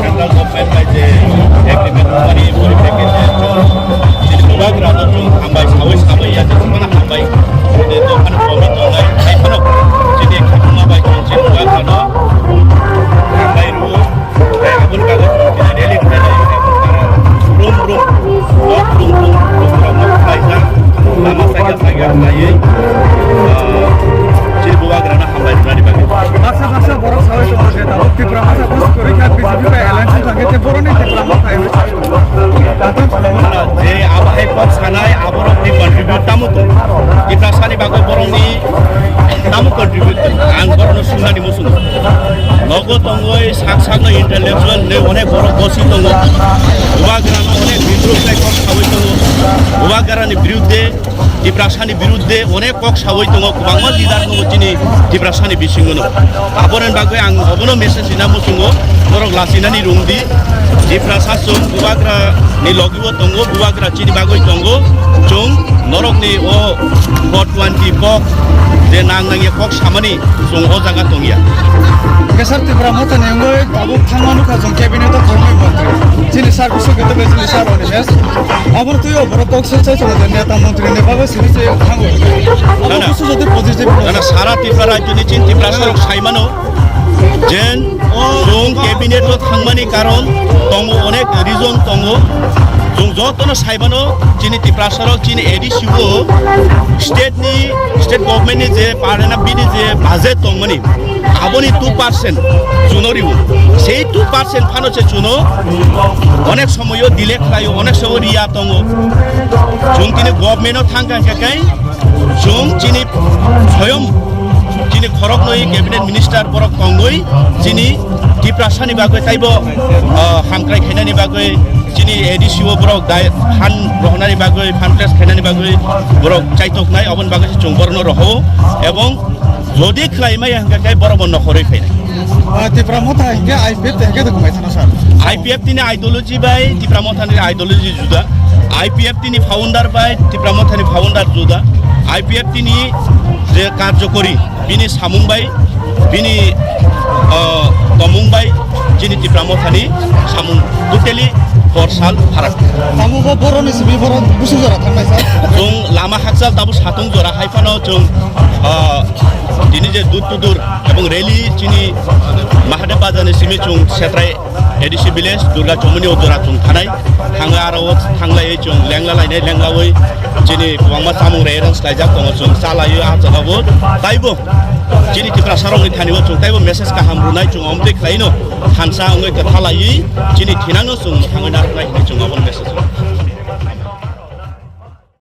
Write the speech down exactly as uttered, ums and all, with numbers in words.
Central government bai je agreement wngmani poriprek khe je chini bubagrano chwng hambai saui saui ya je phano hambai. Chini dophani komi tongnai hai phano chini khibima bai chwng chini bubagrano hambai rwo. Tei aboni bagwi chwng chini rally khlainai, brum brum, nok brum brum, brum brum khlaijak, lama saikha saikha khlaiwi, ah, chini bubagrano hambai rwnani bagwi. Baksa baksa borok saui tongo je tabuk Tipra Motha buj kwrwi kha B J P bai alliance wng thangkhe tei boroni Tipra Motha hinwi saui tongo. Je abo hai kok sanai aborokni contribute tamo tong? Tiprasani bagwi borokni tamo contribute tong? Ang borokno swngnani muchungo. Nogo tongwi sak sakno intellectual hinwi onek borok bosi tongo. Bubagrano onek bidruk khlai kok saui tongo. Bubagrani birudde Tiprasani birudde onek kok saui tongo, kwbangma leader tongo chini Tiprasani bisingono. Aboni bagwi ang obono message rina muchungo, norok lachinani rwngdi. Tiprasa chwng bubagrani logibo tongo, bubagra chini bagwi tongo. Chwng norokni o four twenty kok je nang nangya kok samani chwng o jaga tongya. Kesar Tipra Mothani wngwi tabuk thangma nukha chwng cabinet o thangwi montri. Chini sir Biswajit, chini sir Animesh. Aboni twiwi borok kok se se chwng neta montri ni bagwi simi se thango. Abo busu jodi positive no. Nana sara Tipra rajyoni chini Tiprasa rok saimano. Jen chwng cabinet o thangmani karon tongo, onek reason tongo. Chwng jotono saimano chini Tiprasa rok chini A D C o state ni, state government ni je parena bini je budget tongmani aboni two percent chuno riwo. Sei two percent phano se chuno onek somoyo delay khlaio, onek somoyo riya tongo. Chwng tini government o thangkha hwnkhe kai chwng chini soyom chini khoroknwi cabinet minister borok tongwi chini Tiprasani bagwi taibo, ah, hamkrai khainani bagwi chini A D C o borok dai phan rohonani bagwi, phan place khainani bagwi borok chaitoknai, oboni bagwi se chwng borokno roho ebong jodi khlai maya hwnkhe khe borok bo nokhorwi phainai. Ah, Tipra Motha hwnkhe I P F hwnkhe tongmai thana sir. I P F tini ideology bai Tipra Mothani ideology juda. I P F tini founder bai Tipra Mothani founder juda. I P F tini je karjokori bini samung bai, bini, ah, tomung bai, chini Tipra Mothani samung totally hor sal pharak. Amo bo boroni simi borok busu jora thangnai sa. Chwng lama hakchal tabuk satung jora hai phano chwng, ah, tini je door to door ebong rally chini Mahadev Bazar ni simi chwng Setrai A D C village Durga Chomoni o jora chwng thanai. Thangla aro o thanglai chwng lengla lainai, lenglawi chini kwbangma chamung rei rang slaijak tongo, chwng chalaiwi ah jagao taibo chini Tiprasa rokni thani o chwng taibo message kaham rwnai chwng omtwi khlaino thansa wngwi kwthalaiwi chini thinangno chwng mwthangwi narwknai hinwi chwng obo message rw.